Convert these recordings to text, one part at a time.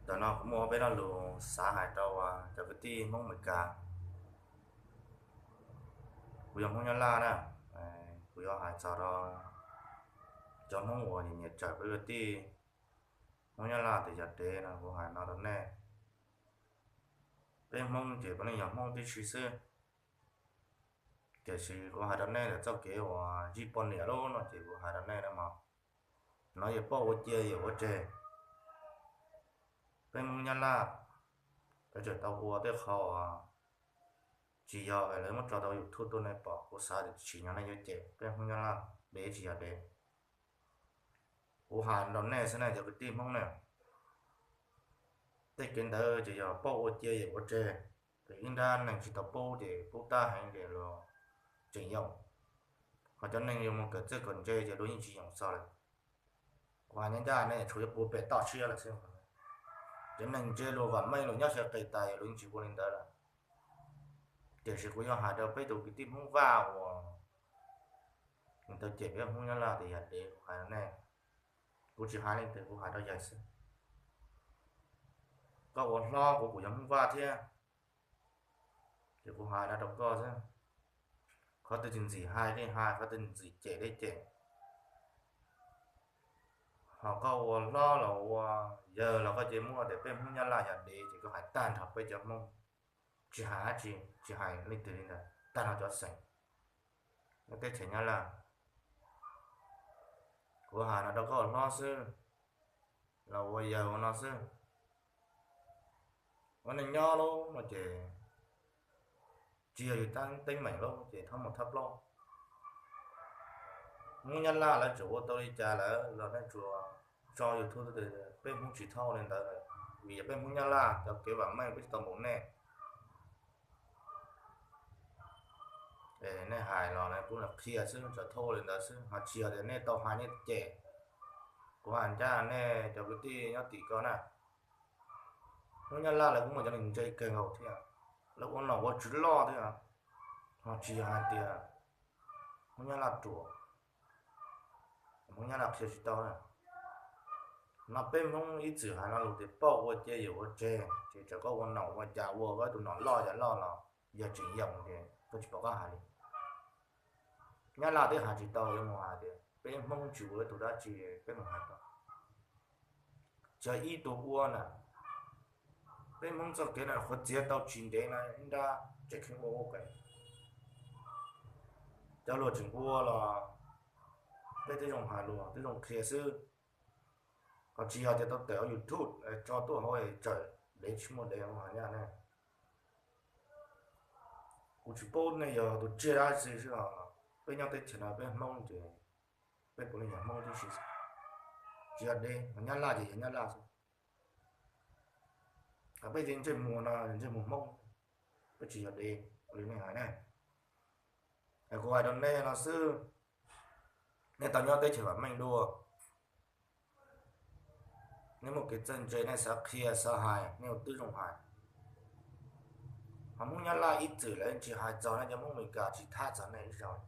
Ntawm no kuv muaj peb lo lus xav hais rau cov kwv tij Hmoob Amelikas. Kuv yog Hmoob Nyab Laj na, kuv yuav hais txog rau cov Hmoob uas nyiam nyiam tsawm peb kwv tij Hmoob Nyab Laj tias yog dev no kuv hais no rau nej. Peb Hmoob ces puav leej yog Hmoob tib si xwb, tiam sis kuv hais rau nej ntawm txoj kev uas zij poj niam lub no ces kuv hais rau nej no mas, no yog paub ua cia yog ua tseg. Peb Hmoob Nyab Laj, peb tseem tau ua tej qho tsis yog lawv muab tso tau YouTube tuaj nej pom, kuv xav tias tsis yog nej yuav cem peb Hmoob Nyab Laj dev tsis yog dev. Kuv hais rau nej xwb na cov kwv tij Hmoob na, tej kev ntawd ces yog paub ua cia yog ua tseg. Ces ib nrab neeg tsis tau pub ces pub tab heev ces luag tseem yoom, ho cov neeg yuav mus kawm txawj kawm ntse ces luag yeej tsis yoom txog lawm. Kuv hais ncaj ncaj nej tshuav yuav pua pem toj siab lawm xwb. Cov neeg ntse luag vam meej luag nyob sawv qis tas luag yeej tsis ua li ntawd lawm. Tiam sis kuv yuav hais rau peb tus kwv tij Hmoob Vaj uas nws tau cem peb Hmoob Nyab Laj tias yog dev, kuv hais rau nej, kuv tsis hais leej twg, kuv hais rau yawg xwb. Koj ua hlob kuv kuj yog Hmoob Vaj thiab, ces kuv hais no rau koj xwb. Qhov twg tsis ntxim hais li hais, qhov twg ntxim cem li cem. Ho koj ua hlob los ua yawg los koj cia muaj tias peb Hmoob Nyab Laj yog dev ces koj hais tag nrho peb cov Hmoob, tsis hais dab tsi, tsis hais leej twg li ntawd, tag nrho cov xeem nyob teb chaws Nyab Laj. Kuv hais no rau koj ua hlob xwb, los ua yawg ua no xwb. Ua neej nyob lub no ces tsis yog yus teeb meem lub ces thab mus thab plaub. Hmoob Nyab Laj lawv tseem ua tau li cas lawm los nej tsuas tso YouTube tias peb Hmoob tsis txhob ua li ntawd lawm, vim yog peb Hmoob Nyab Laj cov kev vam meej peb tsis tau npaum nej. Nej hais los kuv qhia xwb, tsuas txhob ua li ntawd xwb, ho tsis yog tias nej tau hais nej cem. Kuv hais ncaj nej cov kwv tij nyob tim ko na, Hmoob Nyab Laj lawv kuj muaj cov neeg ntse kawg nkaus thiab, lawv ua nom ua tswv loj thiab, ho tsis yog hais tias Hmoob Nyab Laj ruam, Hmoob Nyab Laj qhia tsis tau na. No peb Hmoob ib txwm hais lo lus tias paub ua cia yog ua tseg, ces txawm koj ua nom ua cas ua koj tus nom loj yam loj los yog tseem yoom ces koj tsis pom qab hais li. Nyab Laj twb hais tsis tau, yuav mus hais tias peb Hmoob tsis ua ib tug dab tsi, peb mus hais tau. Tsis yog ib tug ua na, peb Hmoob txoj kev no qhuav txiav tau tsis ntev no ib nrab tseem kheev ua ua ke. Cov luag tseem ua los peb twb zoo hais luag twb zoo qhia xwb, ho tsis yog tias tau tawm hauv YouTube tso tuaj hauv tsawm dev tsis muaj dev hauv hais ncaj ne. Kuv tsis paub nej yog tus tsiaj dab tsi xwb os, peb nyob teb chaws no peb Hmoob ces peb puav leej yog Hmoob tib si, tsis yog dev, Nyab Laj ces yog Nyab Laj xwb. Peb ces ntsej muag no ntsej muag Hmoob, peb tsis yog dev li nej hais ne. Kuv hais rau nej no xwb, nej tau nyob teb chaws vam meej dua, nej muaj kev txawj ntse nej xav qhia xav hais nej ua twb zoo hais. Ho Hmoob Nyab Laj ib txwm lawv tsis hais txog nej cov Hmoob Amelikas tsis thab txog nej ib zaug.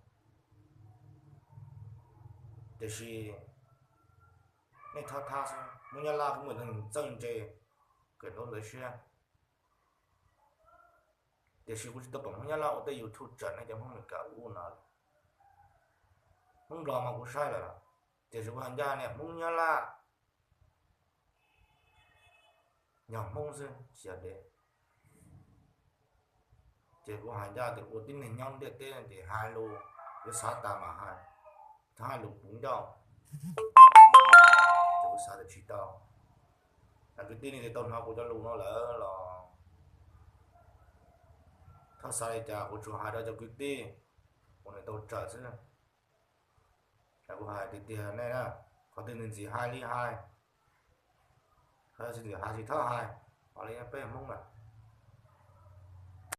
Tiam sis nej thab thab xwb, Hmoob Nyab Laj kuj muaj neeg txawj ntse kawm ntaub ntawv siab. Tiam sis kuv tsis tau pom Hmoob Nyab Laj ua tej YouTube tsawm nej cov Hmoob Amelikas ub no li. Hmoob Nplog mas kuv saib lawm, tiam sis kuv hais ncaj nej Hmoob Nyab Laj yog Hmoob xwb tsis yog dev. Ces kuv hais ncaj tias ua tib neeg nyob ntiaj teb ces hais lus yuav xav tas mam hais, txhob hais lus puv ncauj. Ces kuv xav tias tsis tau. Kwv tij nej twb tau hnov kuv cov lus no lawm los txhob xav li cas, kuv tsuas hais rau cov kwv tij uas nws tau tsawm xwb. Kuv hais tiag tiag nej na, qhov twg ntxim hais li hais, qhov twg tsis ntxim hais tsis txhob hais. Ho li peb Hmoob na,